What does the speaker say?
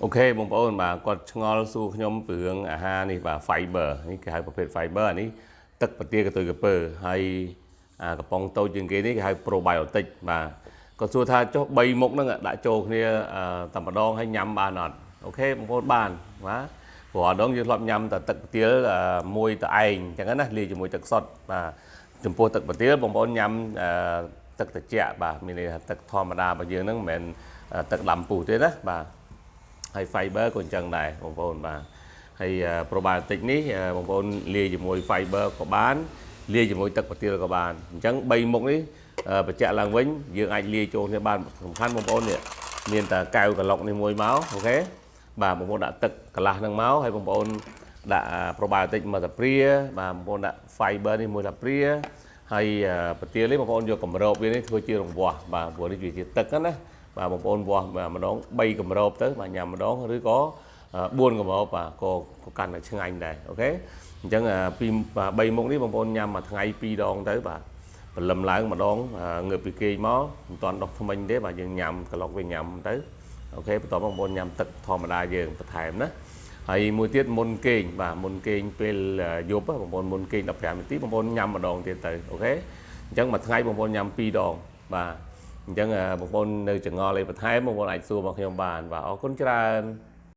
OK បងប្អូនបាទគាត់ឆ្ងល់សួរខ្ញុំពីរឿងអាហារនេះបាទ fiber នេះគេហៅប្រភេទ fiber អានេះទឹកប្រទាលកន្ទុយក្រពើហើយអាកំប៉ុងតូចជាងគេនេះគេហៅ probiotic បាទគាត់សួរថាចុះ3មុខហ្នឹងដាក់ចូលគ្នាតែម្ដងហើយញ៉ាំបានអត់OK បងប្អូនបានបាទព្រោះអាដងយើងធ្លាប់ញ៉ាំតែទឹកប្រទាលមួយតែឯងអញ្ចឹងណាលាយជាមួយទឹកសុទ្ធបាទចំពោះទឹកប្រទាលបងប្អូនញ៉ាំទឹកត្រជាក់បាទមានន័យថាទឹកធម្មតារបស់យើងហ្នឹងមិនមែនទឹកដាំពុះទេណាបាទ ហើយ fiber ក៏អញ្ចឹងដែរបងប្អូនបាទហើយ probiotic នេះបងប្អូនលាយជាមួយ fiber ក៏បានលាយជាមួយទឹកប្រទាលក៏បានអញ្ចឹង3មុខនេះបញ្ជាក់ឡើងវិញយើងអាចលាយចូលគ្នាបានសំខាន់បងប្អូននេះមានតែកែវក្លុកនេះមួយមក OK បាទបងប្អូនដាក់ទឹកកន្លះហ្នឹងមកហើយបងប្អូនដាក់ probiotic មួយស្លាបព្រាបាទបងប្អូនដាក់ fiber នេះមួយស្លាបព្រាហើយប្រទាលនេះបងប្អូនយកកម្របវានេះធ្វើជារង្វាស់បាទព្រោះនេះវាជាទឹកណាបាទបងប្អូនវាស់ម្ដង3កម្របទៅបាទញ៉ាំម្ដងឬក៏4កម្របបាទក៏ក៏កាន់តែឆ្ងាញ់ដែរ OK អញ្ចឹងពី3មុខនេះបងប្អូនញ៉ាំមួយថ្ងៃ2ដងទៅបាទព្រលឹមឡើងម្ដងងើបពីគេងមកមិនទាន់ដុសធ្មេញទេបាទយើងញ៉ាំក្លុកវាញ៉ាំទៅOK បន្ទាប់បងប្អូនញ៉ាំទឹកធម្មតាយើងបន្ថែមណាហើយមួយទៀតមុនគេងបាទមុនគេងពេលយប់បងប្អូនមុនគេង15នាទីបងប្អូនញ៉ាំម្ដងទៀតទៅOK អញ្ចឹងមួយថ្ងៃបងប្អូនញ៉ាំ2ដងបាទអញ្ចឹងបងប្អូននៅចងល់អីបន្ថែមបងប្អូនអាចសួរមកខ្ញុំបានបាទអរគុណច្រើន។